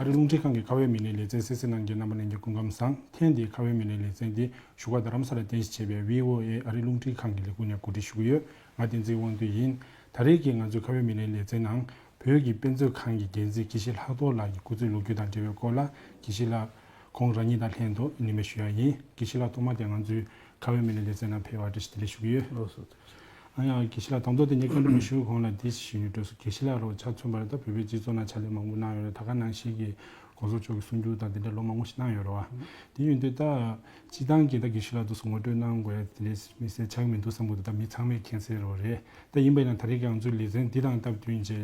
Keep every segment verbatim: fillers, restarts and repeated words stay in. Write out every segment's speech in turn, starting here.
ཨ་རིའི་རླུང་འཕྲིན་ཁང་གི་ཁ་བའི་མི་སྣའི་ལེ་ཚན་གསན་གཟིགས་གནང་མཁན་རྣམ་པ་ལྷན་རྒྱས་སྐུ་ཁམས་བཟང་། ཐེངས་འདིའི་ཁ་བའི་མི་སྣའི་ལེ་ཚན་འདི་བཞུགས་སྒར་རྡ་རམ་ས་ལར་རྟེན་གཞི་བྱས་པའི་བྷི་ཨོ་ཨེ་ཨ་རིའི་རླུང་འཕྲིན་ཁང་གི་ལས་ཁུངས་ནས་གོ་སྒྲིག་ཞུ་གི་ཡོད། ང་བསྟན་འཛིན་དབང་འདུས་ཡིན། ད་རེས་ཀྱི་ང་ཚོའི་ཁ་བའི་མི་སྣའི་ལེ་ཚན་ནང་བོད་ཀྱི་དཔེ་མཛོད་ཁང་གི་འགན་འཛིན་དགེ་བཤེས་ལྷག་རྡོར་ལགས་ཀྱི་སྐུ་ཚེའི་ལོ་རྒྱུས་དང་འབྲེལ་བའི་སྐོར་ལ་དགེ་བཤེས་ལགས་ཁོང་རང་ཉིད་དང་ལྷན་དུ་གླེང་མོལ་ཞུ་ཡ་ཡིན། དགེ་བཤེས་ལགས་ཐོག་མ་དེ་ང་ཚོའི་ཁ་བའི་མི་སྣའི་ལེ་ཚན་ནང་ཕེབས་པར་བཀྲ་ཤིས་བདེ་ལེགས་ཞུ་གི་ཡོད། ལགས་སོ། ཨ་ཡང་དགེ་བཤེས་ལགས་དང་ཐོག་དེ་ངས་བཀའ་འདྲི་མི་ཞུ་གོང་ལ་འདི་ཞུ་སྙིང་འདོད་སོང་། དགེ་བཤེས་ལགས་རོགས་ཆ་མཚོན་པར་ད་བོད་པའི་སྤྱི་ཚོགས་ནང་ཕྱག་ལས་མང་པོ་གནང་ཡོད་རེད། ད་ག་ནང་བཞིན་གྱི་གོང་ས་མཆོག་གི་གསུང་སྒྱུར་དང་དེ་འདྲ་ལོ་མང་པོ་ཞིག་གནང་ཡོད་རེད་བ། དེ་ཡིན་དུས་ད་སྤྱི་བཏང་གི་ད་དགེ་བཤེས་ལགས་དུ་སུ་ངོ་སྤྲོད་གནང་དགོས་ཡ་དེ་འདྲའི་མི་སེར་ཆགས་མི་འདུག་བསམ་གི་འདུག་ད་མི་ཚང་མས་མཁྱེན་གསལ་རེད་བ། རེད། ད་ཡིན་པ་ཡིན་ན་ད་རེས་ཀྱི་ང་ཚོའི་ལེ་ཚན་འདི་དང་སྟབས་བསྟུན་བྱས་ཡང་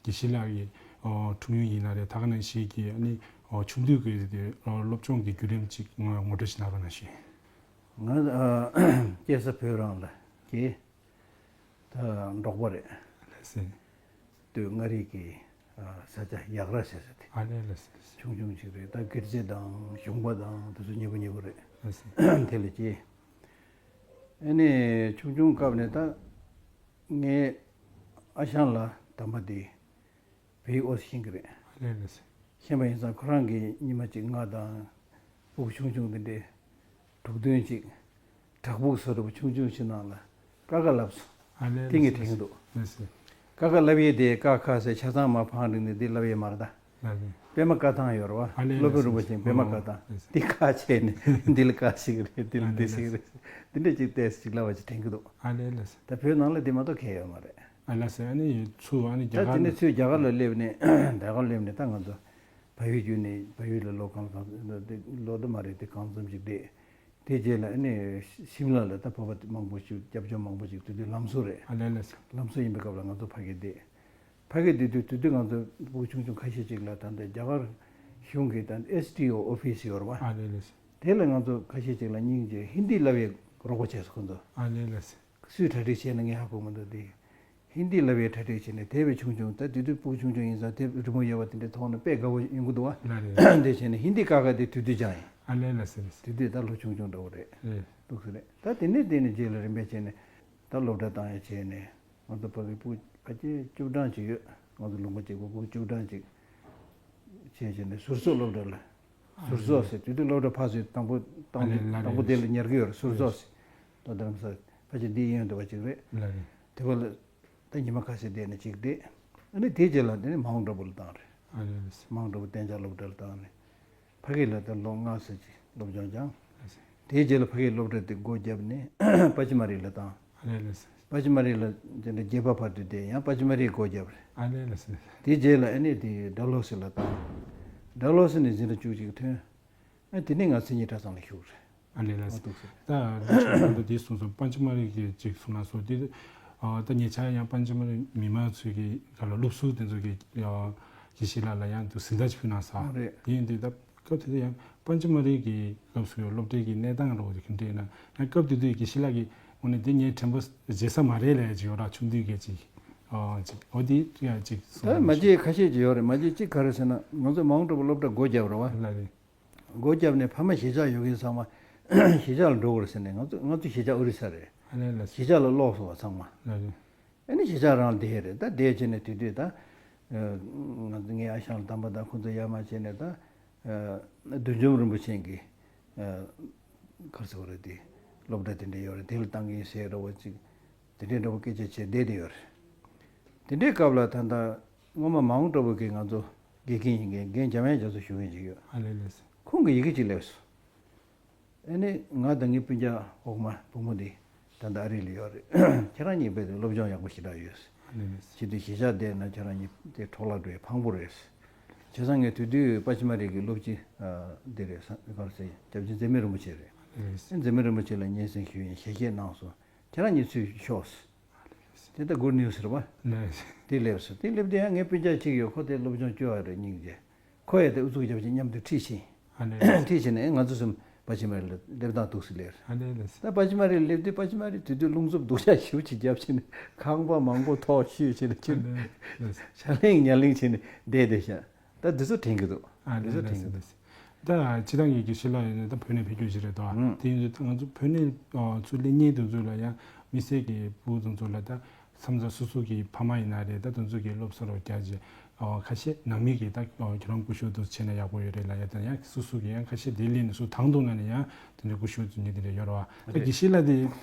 དགེ་བཤེས་ལགས་ཀྱི་ཨོ་ཁྲུང་ཡུན་ཡིན་ན་རེད། ད་ག་ནང་བཞིན་གྱི་ཨ་ནི་ཨོ་ཆུང་དུས་ཀྱི་དེ་ཨོ་སློབ་སྦྱོང་གི་བརྒྱུད་རིམ་ཅིག་ངོ་ངོ་སྤྲོད་ཞིག་གནང་རོགས་གནང་ཞུ། ང་ཨ་སྐྱེས་ས་བོད་རང་ལ་སྐྱེས། ད་འབྲོག་པ་རེད། ལགས་སེ། སྟོད་མངའ་རིས་ཀྱི་ཨ་ས་ཆ་ཡག་ར་ཟེར་ས་དེ། ཨ་ལས་ལགས་སེ། ཆུང་ཆུང་ཅིག་རེད། ད་སྒེར་རྩེ་དང་གཞུང་པ་དང་དེ་ཚོ་མཉེས་པོ་མཉེས་པོ་རེད། ལགས་སེ། དེ་ལ་སྐྱེས། ཨ་ནི་ཆུང་ཆུང་སྐབས་ནས་ད་ངའི་ཨ་ཞང་ལ་དམ་པ་དེ་བོད་ཡིག་ཨོ་ཤེས་ཀྱི་རེད། ཨ་ལས་ལགས་སེ། ཤེས་པ་ཡིན་ཙང་ཁོ་རང་གིས་ཉི་མ་གཅིག་ང་དང་ཕྲུ་གུ་ཆུང་ཆུང་འདི་འདྲའི་དྲུག་སྟོན་ཅིག་བྲག་ཕུག་བཟོ་འདྲ་པོ་ཆུང་ཆུང་ཞིག་ནང་ལ་ཀ་ཁ་ལབ་སོང་། ཨ་ལས་དེ་ངས་ལགས་སེ། དྲན་གྱི་འདུག་ལགས་སེ། ཀ་ཁ་ལབ་ཡས་དེ་ཀ་ཁ་ཟེར་ཆ་ཚང་མར་ཕང་བསྒྲིགས་ནས་འདི་ལབ་ཡས་མ་རེད་ད། ལགས་སེ། པད་མ་བཀའ་ཐང་ཡོད་རེད་བ། ཨ་ལས་སློབ་དཔོན་ལགས་སེ། རིན་པོ་ཆེའི་པད་མ་ཨོ་བཀའ་ཐང་། ལགས་སེ། འདི་ཁ་ཕྱེ་ནས་འདི་ལ་ཀ་ཞིག་རེད། འདི་ལ་ཨ་འདི་ལས་ཞིག་ལགས་རེད། སེ། འདི་འདྲ་ཅིག་ཏོག་ཙམ་ཅིག་ལབ་པ་ཅིག་དྲན་གྱི་འདུག་ཨ་ལས་ལགས་སེ། ད་བོད་ནང་ལ་འདི་མ་གཏོགས་གང་ཡོད་མ་རེད། ཨ་ལགས་སེ། ཨ་ནི་ཚུར་ཨ་ནི་ད་རྒྱ་དེ་ནས་གར་ཚུར་རྒྱ་གར་ལ་སླེབས་ནས་རྒྱ་གར་སླེབས་ནས་ད་ང་ཚོ་བལ་ཡུལ་བརྒྱུད་ནས་བལ་ཡུལ་ལ་ལོ་གང་གང་ལོ་དུ་མ་རེད་དེ་གང་ཙམ་ཞིག་བསྡད། དེ་རྗེས་ལ་ཨ་ནི་ཤིམ་ལ་ལ་ད་བོད་པ་མང་པོ་ཞིག་སྐྱབས་བཅོལ་མང་པོ་ཞིག་དེ་དུས་ལམ་བཟོ་རེད། ཨ་ལས་ལགས་སེ། ལམ་བཟོ་ཡིན་པའི་སྐབས་ལ་ང་ཚོ་ཕ་གིར་བསྡད། ཕ་གིར་བསྡད་དུས་དེ་དུས་ང་ཚོ་ཕྲུ་གུ་ཆུང་ཆུང་ཁ་ཤས་ཅིག་ལ་ད་ལྟ་རྒྱ་གར་གཞུང་གི་ད་ཨེས་ཌི་ཨོ་ཨོ་ཕི་སི་ཡོད་རེད་བ། ཨ་ལས་ལགས་སེ། དེ་ལ་ང་ཚོ་ཁ་ཤས་ཅིག་ལ་སྙིང་རྗེ་ཧིན་དི་ལབ་ཡས་རོགས་པ་བྱས་སོང་ཁོ་ཚོ། ཨ་ལས་ལགས་སེ། སུས་གྲ་སྒྲིག་བྱས་ན་ངས་ཧ་གོ་མི་འདུག་དེ་ཧིན་དི་ལབ་ཡས་གྲ་སྒྲིག་བྱས་ནས་དེ་བས་ཆུང་ཆུང་ད་དེ་དུས་ཕྲུ་གུ་ཆུང་ཆུང་ཡིན་ཙང་དེ་རི་མོ་ཡོད་པ་དེ་འདྲའི་ཐོག་ནས་དཔེ་དགའ་བོ་ཡོང་གི་འདུག་བ། ལགས་རེད། དེ་བྱས་ནས་ཧིན་དི་ཀ་ཁ་དེ་དུས་དུས་སྦྱངས་ཡིན། ཨ་ལས་ལགས་སེ། དུས་དུས་ད་ལོ་ཆུང་ཆུང་འདྲ་བོ་རེད། རེད། འདུག་སེ་རེད། ད་དེ་ནས་དེ་ནས་རྗེས་ལ་རིམ་པས་བྱས་ནས་ད་སློབ་གྲྭ་བཏང་ཡ་བྱས་ནས་ང་ཚོ་ཕ་གི་ཕྲུ་གུ་ཕལ་ཆེར་བཅུ་གྲངས་ཅིག་ཡོད། ང་ཚོ་ལུང་པ་གཅིག་པུ་ཕྲུ་གུ་བཅུ་གྲངས་ཅིག་བྱས་བྱས་ནས་ཟུར་བཟོ་སློབ་གྲྭ་ལ། ཟུར་བཟོ་ཟེར་དུས་དུས་སློབ་གྲྭ་ཕར་ཚུར་དང་པོ་དང་ཨ་པོ་ལས་ལ་དང་པོ་རེད། དེ་ལ་ཉར་གི་ཡོད་རེད། ཟུར་བཟོ་ཟེར། ད་རྡ་རམ་ས་ཕལ་ཆེར་འདི་གཡས་གཡོན་འདྲ་བ་ཅིག་རེད། ལ་རེད། དེ་བ་ལ་ད་ཉི་མ་ཁ་ཤས་བསྡད་ནས་ཅིག་བསྡད། ཨ་ནི་དེའི་རྗེས་ལ་དེ་ནི་མའོན་ཌ་བུ་ལ་བཏང་རེད། ཨ་རེད་རེད། མའོན་ཌ་བུ་གཏན་འཇགས་སློབ་གྲྭ་ལ་བཏང་ནས་ཕ་གི་ལ་ད་ལོ་ལྔ་ཙམ་ཅིག་སློབ་སྦྱོང་སྦྱངས། ཨ་རེད། དེའི་རྗེས་ལ་ཕ་གིའི་སློབ་གྲྭ་དེ་སྒོ་བརྒྱབ་ནས་པ་ཅི་མ་རི་ལ་བཏང་། ཨ་ལས་ལགས་སེ། པ་ཅི་མ་རི་ལ་དེ་འདྲ་བརྒྱད་པ་བར་དུ་བསྡད། ཡང་པ་ཅི་མ་རིའི་སྒོ་བརྒྱབ་རེད། ཨ་ལས་ལགས་སེ། དེའི་རྗེས་ལ་ཨ་ནི་དེ་ཌལ་ཧོ་སི་ལ་བཏང་། ཌལ་ཧོ་སི་ནས་འཛིན་གྲྭ་བཅུ་གཅིག་ཐོན། ཨ་དེ་ནས་ང་མཚན་ཉིད་གྲྭ་ཚང་ལ་ཞུགས་རེད། ཨ་ལས་ལགས་སེ། ཨ་འདུག་སེ། ད་ལོ་ཆུང་ཁོང་ཚོ་དེ་གསུངས་སོང་། པ་ཅི་མ་རི་གི་ཅིག་གསུང་ན་སོ་དེ། ཨ་ད་ཉེ་ཆར་ཡང་པ་ཅི་མ་རི་མི་མང་ཚོས་ཀྱི་ག་ལ་སློབ་ཟུར་དེ་ཚོ་གི་ཨ་དགེ་བཤེས་ལགས་ལ་ཡང་དུ་གཟེངས་རྟགས་ཅིག་ཕུལ་གནང་སོང་། རེད། དེ་ཡིན་དུས་ད། སྐབས་དེ་དུས་ཡང་པ་ཅི་མ་རི་གི་སྐབས་སུ་ཡང་སློབ་གྲྭའི་གི་གནས་སྟངས་རོགས་ཀྱི་འདྲེས་ན་ཡང་སྐབས་དེ་དུས་དགེ་བཤེས་ལགས་ཀྱིས་འོ་ནི་འདི་ངའི་དྲན་པ་བརྗེད་ས་མ་རེད་ལབ་ཅིག་ཡོད་ར། ཆུང་དུས་སྐད་ཅིག་ཨོ་ཅིག་འོ་དེ་ཡང་ཅིག་གསུངས་ད་མ་བརྗེད་ཁ་ཤས་ཅིག་ཡོད་རེད། མ་བརྗེད་ཅིག་ག་རེ་ཟེར་ན་ང་ཚོ་མའོན་ཌ་བུ་སློབ་གྲྭ་སྒོ་བརྒྱབ་རེད་བ། ལགས་རེད། སྒོ་བརྒྱབ་ནས་ཕ་མ་གཞིས་ཆགས་ཡོད་མཁན་ཚང་མ་གཞིས་ཆགས་ལ་འགྲོ་དགོས་རེད་ཟེར་ནས་ང་ཚོ་ང་ཚོ་གཞིས་ཆགས་ཨོ་རི་ས་རེད། ཨ་ལས་ལགས་སེ། གཞིས་ཆགས་ལ་ལོག་སོང་བ་ཚང་མ། ལགས་རེད། ཨ་ནི་གཞིས་ཆགས་རང་བསྡད་རེད། ད་བསྡད་བྱས་ནས་དེ་དུས་ད་ང་ཚོ་ངའི་ཨ་ཞང་དམ་པ་དང་ཁོ་ཚོ་ཡར་མར་བྱས་ནས་ད་བདུད་འཇོམས་རིན་པོ་ཆེ་གི་ག་རེ་ཟེར་བ་རེད། དེ་སློབ་གྲྭ་དེ་འདྲ་ཡོད་རེད། དེ་ལ་བཏང་གི་ཡིན་ཟེར་འདྲ་བོ་ཅིག་དེ་འདྲའི་འདྲ་བོ་སྐད་ཆ་བྱས་བསྡད་དེ་ཡོད་རེད། དེ་འདྲའི་སྐབས་ལ་ད་ལྟ་སྔོན་མ་མའོན་ཌ་བུ་གི་ང་ཚོ་དགེ་རྒན་ཡིན་མཁན་རྒན་འཇམ་དབྱངས་རྒྱ་མཚོ་ཞུ་མཁན་ཅིག་ཡོད། ཨ་ལས་ལགས་སེ། ཁོང་གིས་ཡི་གེ་ཅིག་སླེབས་སོང་། ཨ་ནི་ང་དང་ངའི་སྤུན་ཀྱག་འོག་མ་བུ་མོ་འདི་ད་ལྟ་ཨ་རི་ལ་ཡོད་རེད། ཁྱེད་རང་གཉིས་རྦད་དེ་སློབ་སྦྱོང་ཡག་པོ་ཞེ་དྲག་ཡོད། ཨ་ནི་ནི་ཕྱི་དུས་གཞིས་ཆགས་བསྡད་ན་ཁྱེད་རང་གཉིས་དེ་འཕྲོ་བརླག་འགྲོ་ཡའི་ཕངས་པོ་རེད། བྱས་ཙང་ངས་དེ་དུས་པ་ཅི་མ་རི་གི་སློབ་སྤྱི་འདི་རེད། ག་རེ་ཟེར། སྐྱབས་རྗེ་འཛད་མེད་རིན་པོ་ཆེ་རེད། ཨ་ནི་འཛད་མེད་རིན་པོ་ཆེ་ལ་སྙན་སེང་ཞུས་ཡིན། ཞལ་བཞེས་གནང་སོང་། ཁྱེད་རང་གཉིས་ཚུར་ཤོག། དེ་ལྟ་གུར་ནིའུ་སི་རེད་པ། ལགས། དེ་སླེབས་སོང་། དེ་སླེབས་དུས་ཡང་ངའི་སྤུན་ཀྱག་གཅིག་ཡོད། ཁོ་དེ་སློབ་སྦྱོང་བཅུ་བ་རེད། སྙིང་རྗེ། ཁོ་ཡང་དེ་ཨུ་ཚུགས་བརྒྱབ་བྱས་མཉམ་དུ་ཁྲིད་ཕྱིན། ཨ་ནི། ཁྲིད་ཕྱིན་ནས་ང་ཚོ་གསུམ་པ་ཅི་མ་རི་ལ་སླེབས་སྟངས་འདུག་སེ་སླེབས། ཨ་ནི་ལགས་སེ། ད་པ་ཅི་མ་རི་སླེབས་དུས་པ་ཅི་མ་རི་དེ་དུས་རླུང་འཚུབ་སྡུག་ཅག་ཞེ་པོ་ཅིག་བརྒྱབ་བྱས་ནས་ཁང་པ་མང་པོ་ཐོག་བཤུས་བྱས་ནས་ཁྱོད། ཨ་ནི་ལགས་སེ། ཕྱག་ལེན་ཉལ་ལེན་བྱས་ནས་བསྡད་བསྡད་ཤག། ད་འདི་ཚོ་དྲན་གྱི་འདུག། ཨ་འདི་ཚོ་དྲན་གྱི་འདུག། ད་སྤྱིར་བཏང་གི་དགེ་བཤེས་ལགས་ཡིན་ན་ད་བོད་ནས་ཕེབས་རྒྱུ་ཞིག་རེད་དོ། ཨང་། དེ་ཡིན་དུས་ད་ང་ཚོ་བོད་ནས་ཨ་ཚུར་སླེབས་མཁན་དེ་ཚོ་ལ་ཡང་མི་སེར་གྱི་ཕྲུ་གུ་དེ་ཚོ་ལ་ད་ མཚམས་མཚམས་སོ་སོ་གི་ཕ་མ་ཡིན་ན་རེད། ད་དེ་ཚོ་གི་སློབ་གསོ་རོགས་རྒྱག་རྗེས་ཁ་ཤས་ནང་མི་གིས་ད་ཁྱོད་རང་སྐུ་ཞབས་འདུག་བྱས་ན་ཡག་པོ་ཡོད་རེད་ལབ་ཡ། ད་ཡང་སོ་སོ་གི་ཡང་ཁ་ཤས་དེ་སླེབས་ནས་སུ་དང་དུ་ན་ནས་ཡང་དེ་འདྲའི་སྐུ་ཞབས་འདུག་ཉིད་དེ་འདྲ་ཡོད་རེད་བ། ད་རེད། དགེ་བཤེས་ལགས་དེ་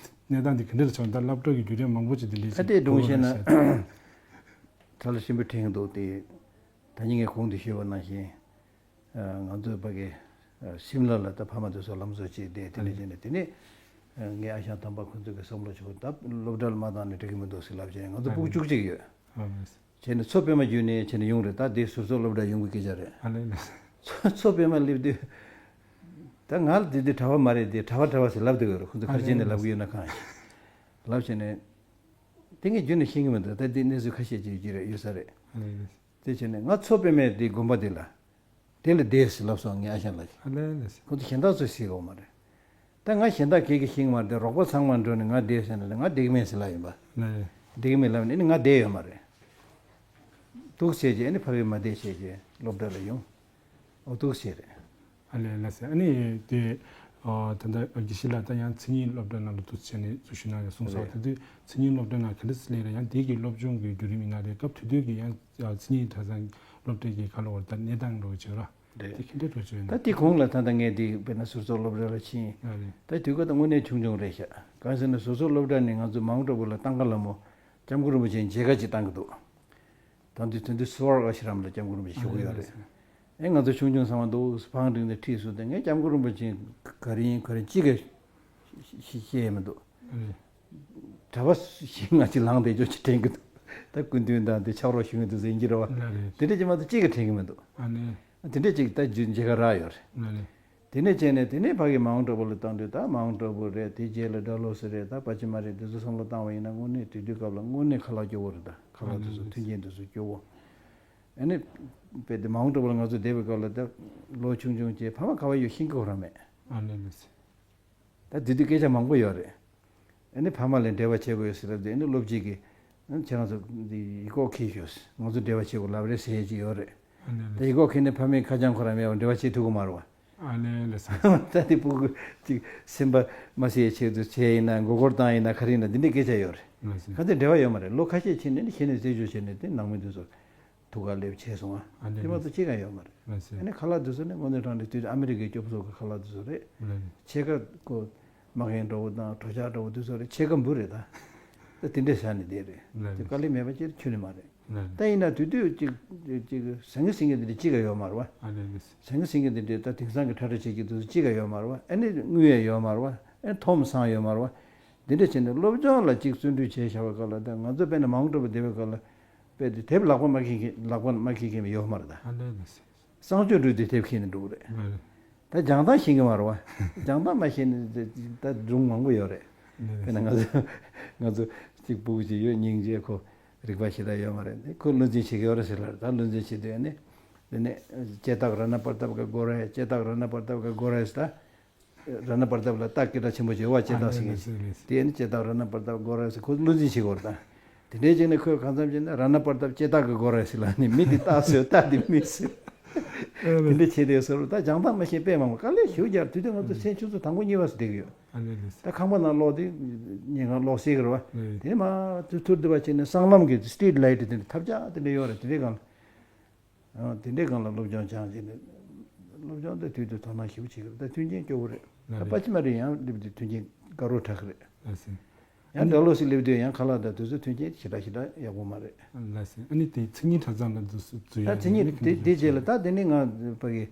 གནས་སྟངས་དེ་ག་འདྲ་རེད་བྱུང་། ད་སློབ་གྲྭ་གི་བརྒྱུད་རིམ་མང་པོ་ཅིག་དེ་འདྲའི་ད་ཅིག་ལྟས་སྒྲུང་གོ་བཤད་ན་བཤད་ད་ལ་ཞིམ་པོ་དྲན་གྱི་འདུག་དེ། ད་ནི་ངས་གོང་དུ་ཞུས་པ་ནང་བཞིན། ང་ཚོའི་ཕ་གི་ཤིམ་ལ་ལ་ད་ཕ་མ་དེ་ཚོ་ལམ་བཟོ་བྱས་བསྡད། དེ་ནས་བྱས་ནས་དེ་ནས་ངའི་ཨ་ཞང་དམ་པ་ཁོ་ཚོ་གི་བསམ་བློ་ཆུང་ད་སློབ་གྲྭ་ལ་མ་བཏང་ནས་འགྲིག་གི་མི་འདུག་ཟེར་ལབ་བྱས། ང་ཚོ་ཕྲུ་གུ་བཅུ་གཅིག་ཡོད། བྱས་ནས་མཚོ་པདྨ་བརྒྱུད་ནས་བྱས་ནས་ཡོང་རེད། ད་དེ་ཟུར་ཚོགས་སློབ་གྲྭ་ཡོང་གི་སྐད་ཆ་རེད། མཚོ་མཚོ་པདྨ་སླེབས་དུས་ད་ང་ལ་དེ་དུས་གྲྭ་པ་མ་རེད། དེ་གྲྭ་པ་གྲྭ་པ་ཟེར་ལབ་བསྡད་ཡོད་རེད། ཁོ་ཚོ་ཁར་ཆེན་ནས་ལབ་གི་ཡོད་ན་གང་ཡིན་ལབ་བྱས་ནས། དེ་ངས་རྒྱུན་ནས་ཤེས་ཀྱི་མི་འདུག་ད་དེ་གནས་ཚུལ་ཁ་ཤས་ཅིག་ཡོད་ཀྱི་རེད། ཡོད་ས་རེད། དེ་བྱས་ནས་ང་མཚོ་པདྨའི་དེ་དགོན་པ་དེ་ལ། དེ་ལ་བསྡད་ཟེར་ལབ་སོང་ངའི་ཨ་ཞང་ལགས་ཀྱིས། ཨ་ལེ་ལེ་ཟེར། ཁོ་ཚོ་གཞན་དག་ཚོས་ཟེར་གོ་མ་རེད། ད་ང་གཞན་དག་གིས་ཀྱི་ཤེས་ཀྱི་མ་རེད། དེ་རོགས་པ་ཚང་མ་འགྲོ་ནས་ང་བསྡད་ཟེར་ན་ང་བསྡད་ཀྱི་མེད་ཟེར་ལབ་ཡིན་པ། ཨ་ལེ། བསྡད་ཀྱི་མེད་ལབ་ནས་ཨ་ནི་ང་བསྡད་ཡོད་མ་རེད། འདུག་བྱས་རྗེས་ཨ་ནི་ཕ་གིར་མ་བསྡད་བྱས་རྗེས་སློབ་གྲྭ་ལ་ཡོང་། འོ་འདུག་བྱས་རེད། ཨ་ལེ་ལགས་སེ། ཨ་ནི་དེ་ད་ལྟ་དགེ་བཤེས་ལགས་ད་ཡང་མཚན་ཉིད་སློབ་གྲྭ་ནང་ལ་འདུག་བྱས་ནས་ཚུར་ཞུ་གནང་ཡ་གསུངས་སོང་། རེད། ད་དུས་མཚན་ཉིད་སློབ་གྲྭ་ནང་ག་འདྲ་སེ་སླེབས་རེད། ཡང་དེ་གི་སློབ་སྦྱོང་གི་བརྒྱུད་རིམ་ཡིན་ན་རེད། སྐབས་དེ་དུས་ཀྱི་ཡང་མཚན་ཉིད་གྲྭ་ཚང་སློབ་གྲྭ་གི་ག་ལ་བར་ད་གནས་སྟངས་འགྲོ་བྱེད་ར། རེད། དེ་ག་འདྲ་འགྲོ་བྱེད་ན། ད་དེ་གོང་ལ་ད་ལྟ་ངས་དེ་དཔེར་ན་ཟུར་ཚོགས་སློབ་གྲྭ་ལ་ཕྱིན། ཨ་རེད། ད་དུས་སྐབས་ད་དངོས་གནས་ཆུང་ཆུང་རེད་ཤག་གང་ཟེར་ན་ཟུར་ཚོགས་སློབ་གྲྭ་ནས་ང་ཚོ་མའོན་ཊ་ཨ་བུ་ལ་ཏང་ཀ་ལ་མོ་སྐྱབས་མགོན་རིན་པོ་ཆེ་མཇལ་ཁ་ཅིག་བཏང་གི་འདུག་ད་དུས་དེ་དུས་སི་ཝར་ཨ་ཤི་རམ་ལ་སྐྱབས་མགོན་རིན་པོ་ཆེ་བཞུགས་ཀྱི་ཡོད་རེད། ཨེ་ང་ཚོ་ཆུང་ཆུང་ཚང་མ་འདུག་སེ་བང་བསྒྲིགས་ནས་ཁྲིད་སོང་སྟེ། ངས་སྐྱབས་མགོན་རིན་པོ་ཆེ་ག་རེ་ཡིན་ག་རེ་ཡིན་གཅིག་གིས་ཤེས་ཡས་མི་འདུག་གྲྭ་པ་བཞི་ལྔ་ཅིག་ལངས་བསྡད་རྒྱུ་ཅིག་དྲན་གྱི་འདུག་ད་སྐུ་མདུན་དང་དེ་ཕྱག་རོགས་ཞུ་གི་འདུག་ཟེར་ཡིན་གྱི་རེད་བ། དེ་འདྲ་ཅིག་མ་གཏོགས་གཅིག་གིས་དྲན་གྱི་མི་འདུག་དེ་འདྲ་ཅིག་ད་མཇལ་ཁ་རག་ཡོད་རེད། དེ་ནས་བྱས་ནས་དེ་ནས་ཕ་གི་མའོན་ཊ་ཨ་བུ་ལ་བཏང་དུས། ད་མའོན་ཊ་ཨ་བུ་རེད། དེ་རྗེས་ལ་ཌལ་ཧོ་སི་རེད། ད་པ་ཅི་མ་རེད། དེ་ཚོ་བསམ་བློ་བཏང་བ་ཡིན་ན་དངོས་གནས་དེ་དུས་སྐབས་ལ་དངོས་གནས་ཁ་ལག་སྐྱོ་བོ་རེད། ད་ཁ་ལག་དེ་ཚོ་མཐུན་རྐྱེན་དེ་ཚོ་སྐྱོ་བོ། ཨ་ནི་དཔེ་དེ་མའོན་ཊ་ཨ་བུ་ལ་ང་ཚོ་བསྡད་པའི་སྐབས་ལ་ད་ལོ་ཆུང་ཆུང་བྱས་ཕ་མ་ག་བ་ཡོད་ཤེས་ཀྱི་ཡོད་ར་མེད། ད་དེ་དུས་སྐད་ཆ་མང་པོ་ཡོད་རེད། ཨ་ནི་ཕ་མ་ལ་འབྲེལ་བ་བྱེད་དགོས་ཟེར་ལབ་དུས། ཨ་ནི་སློབ་སྤྱི་གིས་ཨ་ནི་ཁྱེད་རང་ཚོ་འདི་ཡིག་སྐོགས་འཁྱེར་ཤོག་ང་ཚོ་འབྲེལ་བ་བྱེད་དགོས་ལབ་རེད་ཟེར་ཡས་ཅིག་ཡོད་རེད། ད་ཡིག་སྐོགས་འཁྱེར་ནས་ཕ་མས་ཁ་བྱང་ཁོ་རང་མེད་པར་འབྲེལ་བ་བྱེད་ཐུབ་ཀྱི་མ་རེད་བ། ཨ་ལེ་ལེ་ཟེར། ད་དེ་སྤུ་གུ་ཅིག་སེམས་པ་མ་བཟོད་ཡས་ཆེད་དུ་བྱས་ཡིན་ན། མགོ་སྐོར་བཏང་ཡིན་ན། ག་རེ་ཡིན་ན། འདི་འདྲའི་སྐད་ཆ་ཡོད་རེད། ལགས་སོ། ག་ཚོད་འབྲེལ་བ་ཡོད་མ་རེད། ལོ་ཁ་ཤས་ཕྱིན་ནས་ནི་གཞི་ནས་རྩད་གཅོད་བྱས་ནས་དེ་ནང་མི་དེ་ཚོ་ཐུག་ག་སླེབས་བྱས་སོང་ང་། ཨ་ནི་དེ་མ་གཏོགས་ཅི་གང་ཡོད་མ་རེད། ལགས་སོ། ཨ་ནི་ཁ་ལག་དེ་ཚོ་ནི་དངོས་གནས་དྲང་གནས་དུས་ཨ་མི་རི་ཀའི་སྐྱོབ་གསོ་གི་ཁ་ལག་དེ་ཚོ་རེད། ལགས་སོ། ཕྱེད་ཀ་ཀོ་མ་གན་འདྲ་བོ་དང་གྲོ་ཆག་འདྲ་བོ་དེ་ཚོ་རེད། ཕྱེད་ཀ་འབུ་རེད་ད། ད་དེ་འདྲས་བཞག་ནས་བསྡད་རེད། ལགས་སོ། དེ་དཀའ་ལས་མེད་པ་ཅིག་ཁྱོན་ནས་མ་རེད། ལགས་སོ། ད་ཡིན་ན་དུས་དུས་ཅིག་ཅིག་ཟང་ངེ་ཟིང་ངེ་དེ་འདྲས་ཅི་གང་ཡོད་མ་རེད་བ། ཨ་ནི་ནི། ཟང་ངེ་ཟིང་ངེ་དེ་འདྲས་ད་དེང་སང་གི་ཁྲ་ཁྲ་བྱེད་ཀྱི་དུས་ཚོད་ཅི་གང་ཡོད་མ་རེད་བ། ཨ་ནི་དངུལ་ཡང་ཡོད་མ་རེད་བ། ཨ་ནི་མཐོ་རིམ་སང་ཡོད་མ་རེད་བ། དེ་འདྲ་བྱས་ནས་སློབ་སྦྱོང་ལ་གཅིག་བརྩོན་འགྲུས་བྱས་བཞག་པའི་སྐབས་ལ། ད་ང་ཚོ་དཔེར་ན་མའོན་ཊ་ཨ་བུ་བསྡད་པའི་སྐབས་ལ་དཔེ་དེ་དེབ་ལག་པ་མ་ཁྱེར་མཁན། ལག་པ་མ་ཁྱེར་མཁན་ཡོད་མ་རེད་ད། ཨ་ལེ་ལེ་སེ། གསང་སྤྱོད་འགྲུལ་དེ་དེབ་ཁྱེར་ནས་འགྲོ་གི་རེད། ཨ་ལེ། ད་སྦྱང་སྟངས་ཤེས་ཀྱི་མ་རེད་བ། སྦྱང་སྟངས་མ་ཤེས་ནས་ད་སྒྲུང་མང་པོ་ཡོད་རེད། ཨ་ལེ་ལེ་དཔེར་ན་ང་ཚོ་ང་ཚོ་གཅིག་སྤུ་གུ་གཅིག་ཡོད། སྙིང་རྗེ། ཁོ་རིག་པ་ཞེ་དྲག་ཡོད་མ་རེད། ཁོ་བློ་འཛིན་བྱེད་ཀྱི་ཡོད་རེད་ཟེར་ལ། ད་བློ་འཛིན་བྱེད་དུས་ནི་དེ་ནས་ཅེ་ཏག་ར་ན་པར་ཏབ་ཀ་གོ་ར་ཧེ། ཅེ་ཏག་ར་ན་པར་ཏབ་ཀ་གོ་ར་ཧེ་ཟེར། ད་ར་ན་པར་ཏབ་ལ་ཏ་སྐད་གྲགས་ཆེན་པོ་བྱེད་པ། ཅེ་ཏག་ཟེར་མཁན་ཞིག་དེ་ནི་ཅེ་ཏག་ར་ན་པར་ཏབ་གོ་ར་ཧེ་ཟེར། ཁོ་བློ་འཛིན་བྱེད་དགོས་རེད་ད། དེ་འདྲའི་བྱས་ནས་ཁོས་གང་འཚམ་བྱས་ན་ར་ན་པར་ཏབ་ཅེ་ཏག་ག་གོ་ར་ཧེ་ཟེར་ལབ་ནས། མི་དེ་ཏ་ཟེར། ཏ་དེ་མི་ཟེར། དེ་འདྲ་བྱས་དེ་ཟེར་རོ། ད་སྦྱང་སྟངས་མ་ཤེས་དཔེ་མང་པོ། དཀའ་ལས་ཞེ་པོ་རྒྱག་དུས་དེ་ང་ཚོ་མཚན་ཆུ་ཚོད་དང་པོ་གཉིས་པ་ཙམ་བསྡད་ཀྱི་ཡོད། ཨ་ལེ་ལེ། ད་ཁང་པ་ནང་ལོག་དེ་ཉལ་ཁང་ལོག་སྲིད་ཀྱི་རེད་བ། ཨ་ལེ། དེ་ནས་མར་ཐུར་ཐུར་འདི་བ་བྱས་ནས་སྲང་ལམ་གྱི་སི་ཊི་རིཊ་ལའི་ཊི་དེ་འདྲ་ཐབས་ཆག་དེ་འདྲ་ཡོད་རེད། དེ་འདྲའི་སྒང་ལ། ཨ། དེ་འདྲའི་སྒང་ལ་སློབ་སྦྱོང་སྦྱངས་བྱས་ནས། སློབ་སྦྱོང་དེ་དུས་དུས་དོ་སྣང་ཞེ་པོ་བྱེད་ཀྱི་རེད། ད་མཐུན་རྐྱེན་སྐྱོ་བོ་རེད། ད་ལགས་རེད། པ་ཅི་མ་རེད། ཡང་སླེབས་དུས་མཐུན་རྐྱེན་དགའ་རབ་དྲག་གི་རེད། ལགས་སེ། ཡང་ཌལ་ཧོ་སི་སླེབས་དུས་ཡང་ཁ་ལག་དང་དེ་ཚོ་མཐུན་རྐྱེན་ཞེ་དྲག་ཞེ་དྲག་ཡག་པོ་མ་རེད། ལགས་སེ། ཨ་ནི་དེ་མཚན་ཉིད་གྲྭ་ཚང་ལ་འཛུལ་འཛུལ་ཡ། ད་མཚན་ཉིད་དེ་དེ་རྗེས་ལ། ད་དེ་ནི་ང་ཕ་གི།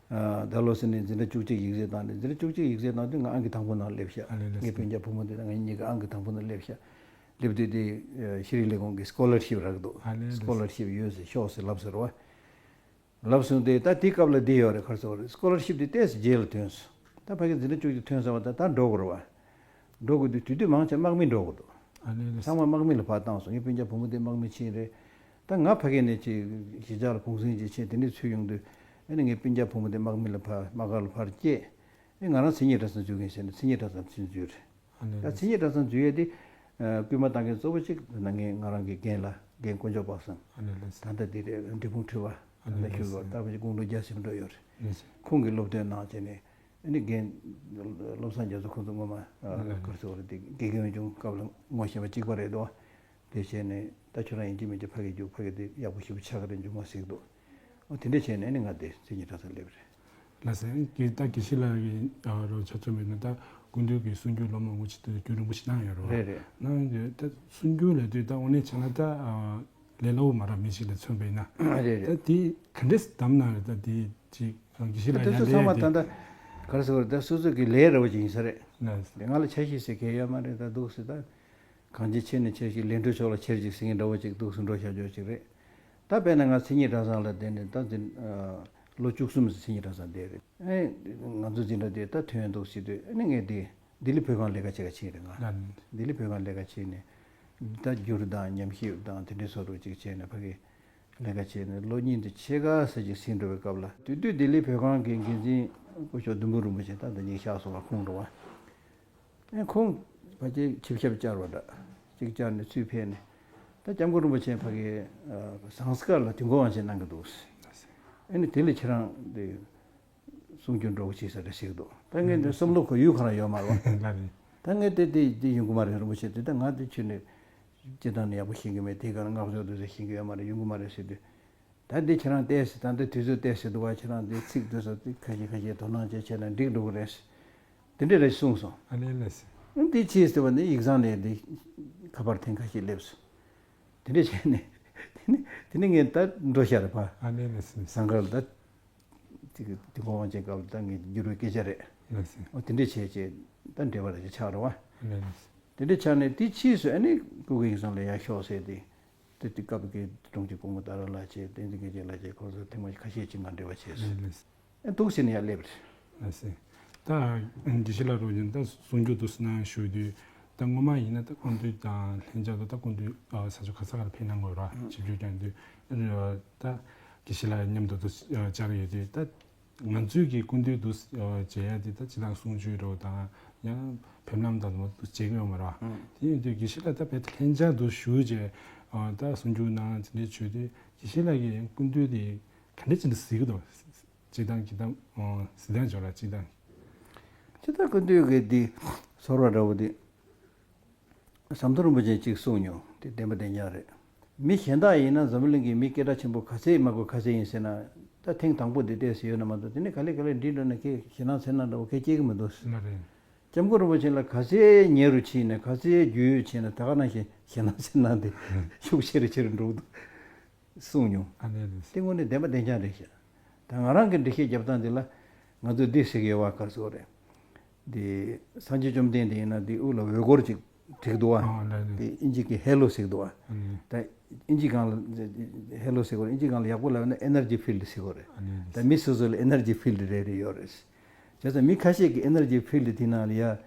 ཨ། ཌལ་ཧོ་སི་ནས་འཛིན་གྲྭ་བཅུ་གཅིག་ཡིག་ཚད་བཏང་ནས། འཛིན་གྲྭ་བཅུ་གཅིག་ཡིག་ཚད་བཏང་དུས་ང་ཨང་ཀི་དང་པོ་ནང་སླེབས་ཤག་ཨ་ལེ་ལགས་སེ། ངའི་སྤུན་ཀྱག་བུ་མོ་དེ་དང་ངེད་གཉིས་ཀ་ཨང་ཀི་དང་པོ་ནང་སླེབས་ཤག་སླེབས་དུས་དེ་ཤེས་རིག་ལས་ཁུངས་ཀྱི་སི་ཀོ་ལར་ཤིབ་རག་འདུག་ཨ་ལེ་ལགས་སེ། སི་ཀོ་ལར་ཤིབ་ཡོད་ཟེར། ཤོག་ཟེར་ལབ་ཟེར་བ། ལབ་སོང་སྟེ། ད་དེའི་སྐབས་ལ་འདི་ཡོད་རེད། ག་རེ་ཟེར་བ་རེད། སི་ཀོ་ལར་ཤིབ་དེ་ཏོག་ཙམ་རྗེས་ལ་ཐོན་སོང་། ད་ཕ་གི་འཛིན་གྲྭ་བཅུ་གཅིག་ཐོན་ཚར་བ་དང་ད་འགྲོ་དགོས་རེད་བ། འགྲོ་དགོས་དུས་དུས་དུས་མང་ཆེ་དམག་མིས་འགྲོ་དགོས་འདུག་ཨ་ལེ་ལགས་སེ། ཚང་མ་དམག་མི་ལ་ཕར་བཏང་སོང་། ངའི་སྤུན་ཀྱག་བུ་མོ་དེ་དམག་མི་ཕྱིན་རེད། ད་ང་ཕ་གི་ནས་ཅིག་གཞིས་ཆགས་ལ་གུང་སེང་ཅིག་བྱས། དེ་འདྲའི་ཚུར་ཡོང་དུས་ཨ་ནི་ངའི་སྤུན་ཀྱག་བུ་མོ་དེ་དམག་མི་ལ་ཕར། དམག་སྒར་ལ་ཕར་བསྐྱལ། ཨེ། ང་རང་མཚན་ཉིད་གྲྭ་ཚང་འཛུལ་མཁན་བྱས་ནས་མཚན་ཉིད་གྲྭ་ཚང་ཕྱིན་འཛུལ་རེད། ཨ་ནི། ད་མཚན་ཉིད་གྲྭ་ཚང་འཛུལ་ཡས་དེ། ཨ། སྐུལ་མ་བཏང་མཁན་གཙོ་བོ་གཅིག་ད་ངས་ང་རང་གི་རྒན་ལགས། རྒན་དཀོན་མཆོག་དཔག་བསམ། ཨ་ནི་ལགས་སེ། ད་ལྟ་འདི་རེད། འབྲས་སྤུངས་འཕྲུལ་པ། ཨ་ནི་ད་ལགས་སེ། ཞུ་བ་ལྟ་བུ་ཞིག་དགུང་ལོ་བརྒྱ་ཟིན་འགྲོ་ཡོད་རེད། ལགས་སེ། ཁོང་གིས་སློབ་སྟོན་གནང་བྱས་ནས། ཨ་ནི་རྒན་བློ་བཟང་རྒྱ་མཚོ་ཁོང་ཚོ་སྔོན་མ། ཨ། ཨ་ནི་ལགས་སེ། ག་རེ་ཟེར་བ་རེད། དེ་དགེ་རྒན་ཆུང་སྐབས་ལ་ངོ་ཤེས་པ་གཅིག་པ་རེད་དོ། དེ་བྱས་ནས་ད་ཁྱོད་རང་ཡིན་གཅིག་མིན་གཅིག་ཕ་གིར་རྒྱུགས། ཕ་གི་དེ་ཡག་པོ་ཞེ་པོ་ཆགས་ཀྱི་རེད། མཇུག་མ་གཟིགས་འདུག། ཨོ་དེ་འདྲ་བྱས་ནས་ནི་ང་དེ་མཚན་ཉིད་གྲྭ་ཚང་སླེབས་པ་རེད། ལགས་སོ། ད་དགེ་བཤེས་ལགས་ཀྱི་རོགས་ཆ་ཚང་མེད་ན་ད་སྐུ་མདུན་གྱི་གསུང་སྒྱུར་སློབ་མ་ངོ་ཅིག་ཏུ་རྒྱུན་རིང་པོ་ཞིག་གནང་ཡོད་རེད་བ། རེད་རེད། གནང་ཡོད་དུས་ད་གསུང་སྒྱུར་ལབ་དུས་ད་དངོས་གནས་བྱས་ན་ད་ལས་སླ་བོ་མ་རེད། མི་ཞིག་ལ་མཚོན་པ་ཡིན་ན། རེད་རེད། ད་དེ་ག་འདྲས་བདམས་གནང་རེད། ད་དེ་ཅིག་དགེ་བཤེས་ལགས་དེ་ཡང་ཚོ་ཚང་མ་ལས་ད་ལྟ་ག་རེ་ཟེར་བ་རེད། ད་སོ་སོ་གི་ལས་རེ་བ་ཅིག་ཡིན་ས་རེད། ལགས་སོ། དེ་ང་ལ་ཆ་ཤས་ཟེར་གལ་ཡོད་མ་རེད། ད་འདུག་སེ་ད། གང་ཅི་ཆེ་ནས་ཆེ་ཞིག་ལས་འགྲོ་ཕྱོགས་ལ་ཆེར་ཅིག་ཟེར་མཁན་འདྲ་བོ་ཅིག་འདུག་སེ་འགྲོ་བཞག་ཆོག་ཅིག་རེད། ད་དཔེར་ན་ང་མཚན་ཉིད་གྲྭ་ཚང་ལ་བསྡད་ནས་ད་འཛིན་ལོ་བཅུ་གསུམ་ཙམ་མཚན་ཉིད་གྲྭ་ཚང་བསྡད་རེད། ཨེ་ང་ཚོ་འཛིན་གྲྭ་དེ་ད་ཐོན་འདུག་ཟེར་དུས་ཨ་ནི་ངས་དེ་ལྡི་ལི་བོད་ཁང་ལས་ཀ་བྱེད་ག་ཕྱིན་རེད་ང་། ལགས་ནས། ལྡི་ལི་བོད་ཁང་ལས་ཀ་བྱེད་ནས་ད་བསྒྱུར་དང་ཉམས་ཞིབ་དང་དེ་འདྲའི་བཟོ་འདྲ་ཅིག་བྱས་ནས་ཕ་གི་ལས་ཀ་བྱས་ནས་ལོ་གཉིས་དེ་ཕྱེད་ཀ་ཙམ་ཅིག་ཟིན་འགྲོ་བའི་སྐབས་ལ་དེ་དུས་ལྡི་ལི་བོད་ཁང་གི་འགན་འཛིན་སྐུ་ཞབས་བདུད་འབུམ་རིན་པོ་ཆེ་ད་ལྟ་ཉིད་གཤེགས་སོང་བ། ཁོང་འགྲོ་བ། ཨེ་ཁོང་ཕལ་ཆེར་ཆིབས་ཞབས་བཅར་བ་འདྲ་ཅིག་བཅར་ནས་ཚུར་ཕེབས་ནས་ད་སྐྱབས་མགོན་རིན་པོ་ཆེ་ཕ་གི་ཟངས་དཀར་ལ་དུས་འཁོར་དབང་ཆེན་གནང་གི་འདུག། ཨེ་ནི་དེ་ལ་ཁྱེད་རང་དེ་གསུང་སྒྱུར་འདྲ་བོ་བྱེད་ས་རེད་ཟེར་གི་འདུག། ད་ངས་འདི་བསམ་བློ་གོ་ཡུལ་གང་ལ་ཡོད་མ་རེད་བ། ལགས་རེད། ད་ངས་དེ་དེ་དེ་ཡོང་གི་མ་རེད། རིན་པོ་ཆེ་དེ་ད་ང་དེ་ཁྱོད་ནས་སྤྱིར་བཏང་ནས་ཡག་པོ་ཤེས་ཀྱི་མེད། དེ་ག་ལ་བསྔགས་བརྗོད་དེ་ཚོ་ཤེས་ཀྱི་ཡོད་མ་རེད། ཡོང་གི་མ་རེད་ཟེར་དུས། ད་འདི་ཁྱེད་རང་ལྟས་ཟེར། ད་འདི་དུས་ཚོད་ལྟས་ཟེར་འདུག་བ། ཁྱེད་རང་འདི་ཚིག་དེ་ཚོ་འདི་ཁ་ཤས་ཁ་ཤས་དོ་སྣང་བྱས་བྱས་ན་འགྲིག་འགྲོ་གི་རེད། དེ་འདྲས་རེ་གསུངས་སོང་། ཨ་ལས་ལས་སེ། འདི་ཅི་ཟེར་བ་ནི་ཡིག་ཚང་ནས་འདི་ཁ་པར་ཐེངས་ཁ་ཤས་སླེབས་སོང་། དེ་འདྲས་བྱས་ནས་དེ་ནི་དེ་ནི་ངས་ད་འགྲོ་ཤར་བ། ཨ་ལས་ལས་སེ། ཟངས་དཀར་ལ་ད་དེ་གི་དེ་གོང་བ་ཅན་སྐབས་ལ་ད་ངས་འགྱུར་བའི་སྐད་ཆ་རེད། ལས་སེ། འོ་དེ་འདྲས་བྱས་བྱས་ད་འབྲེལ་བ་རེ་ཆགས་རེད་བ། ཨ་ལས་ལས་སེ། དེ་འདྲས་ཆགས་ནས་དེ་ཕྱིས་སུ་ཨ་ནི་སྐུ་གི་ཡིག་ཚང་ལ་ཡར་ཤོག་ཟེར་ཏེ། དེ་དུས་སྐབས་ཀྱི་དྲུང་ཆེ་སྐུ་ངོ་ཏཱ་ར་ལགས་བྱས། བསྟན་འཛིན་དགེ་ཆེ་ལགས་བྱས། ཁོང་ཚོ་ཐེངས་མ་ཁ་ཤས་ཅིག་ང་འབྲེལ་བ་བྱས་སོང་། ལགས་ལགས། ཨེ་འདུག་ཟེར་ནས་ཡར་སླེབས་རེད། ལགས་སེ། ད་དགེ་བཤེས་ལགས་རོགས་ཀྱིས་ད་གསུང་སྒྱུར་འདུག་སེ་གནང་ཞུ་དུས་ད་སྔོན་མ་ཡིན་ན་ད་སྐུ་མདུན་དང་ལྷན་རྒྱས་ལ་ད་སྐུ་མདུན་ས་ཕྱོགས་ག་ས་ག་ལ་ཕེབས་གནང་དགོས་ར་ཆིབས་བསྒྱུར་བསྐྱངས་དུས་ད་དགེ་བཤེས་ལགས་མཉམ་དུ་འདུག་སེ་བཅར་ཡོད་དུས་ད། ང་ཚོས་ཀྱི་སྐུ་མདུན་དུ་མཇལ་ཡ་དེ་ད་སྤྱིར་བཏང་གསུང་ཆོས་རོགས་དང་ཡང་ཕེབས་ལམ་དང་དུ་མཇལ་གྱི་ཡོད་མ་རེད། དེ་ཡིན་དུས་དགེ་བཤེས་ལགས་ད་བལ་ལྷན་རྒྱས་དུ་བཞུགས་རྗེས་ད་གསུང་ཆོས་གནང་དེ་འདྲའི་བྱུང་དུས་དགེ་བཤེས་ལགས་ཀྱི་སྐུ་མདུན་དེ་ག་འདྲ་ཅིག་གཟིགས་ཀྱི་འདུག། སྤྱིར་བཏང་གི་ད་གཟིགས་སྟངས་ཅིག་ལ་སྤྱིར་བཏང་། སྤྱིར་བཏང་སྐུ་མདུན་གྱི་དེ་ཚོར་བ་འདྲ་བོ་དེ། ཟམ་གདོང་རིན་པོ་ཆེས་གཅིག་གསུངས་མྱོང་། དེ་བདེན་པ་བདེན་རྐྱང་རེད། མི་གཞན་དག་ཡིན་ན་འཛམ་བུ་གླིང་གི་མི་སྐད་གྲགས་ཆེན་པོ་ག་ཚད་མ་དགོས་ག་ཚད་ཡིན་ཟེར་ན། ད་ཐེངས་དང་པོ་དེ་ལྟས་ཟེར་ཡོད་ན་མ་གཏོགས་དེ་ནས་ག་ལེ་ག་ལེ་འགྲིག་འགྲོ་ན་ཁྱེད་ཞེད་སྣང་འཚེར་སྣང་འདྲ་བོ་ཁྱེད་སྐྱེ་གི་མི་འདུག། ལགས་རེད། སྐྱབས་མགོན་རིན་པོ་ཆེ་ལ་ག་ཚད་ཉེ་རུ་ཕྱིན་ནས་ག་ཚད་རྒྱུས་ཡོད་ཕྱིན་ན་ད་ག་ནང་བཞིན་ཞེད་སྣང་འཚེར་སྣང་དེ་ཤུགས་ཆེ་རུ་ཆེ་རུ་འགྲོ་གི་འདུག་གསུངས་མྱོང་། ཨ་ལས་རེད། དེ་དངོས་གནས་བདེན་པ་བདེན་རྐྱང་རེད་ཤག། ད་ང་རང་གི་འགྲེལ་བཤད་རྒྱབ་སྟངས་འདི་ལ་ང་ཚོས་འདི་ཟེར་གི་ཡོད་པ་ག་རེ་ཟེར་དགོས་རེད། འདི་སངས་རྒྱས་བཅོམ་ལྡན་འདས་ཡིན་ན་འདི་དབུ་ལ་འོད་སྐོར་ཅིག་བསྒྲིགས་འདུག་ཨ། ཨ་ལགས་ལགས། འདི་ཨིན་ཇི་གི་ཧེ་ལོ་ཟེར་འདུག་ཨ། ཨ་ལགས། ད་ཨིན་ཇི་སྒང་ལ་ཧེ་ལོ་ཟེར་དགོས་རེད། ཨིན་ཇི་སྒང་ལ་ཡག་པོ་ལབ་ན་ཨེ་ནར་ཇི་ཕིལ་ཌི་ཟེར་དགོས་རེད། ཨ་ལགས་ལགས། ད་མི་སོ་སོ་ལ་ཨེ་ནར་ཇི་ཕིལ་ཌི་རེ་རེ་ཡོད་རེད། བྱས་ཙང་མི་ཁ་ཤས་ཀྱི་ཨེ་ནར་ཇི་ཕིལ་ཌི་དེ་ནང་ལ་ཡ།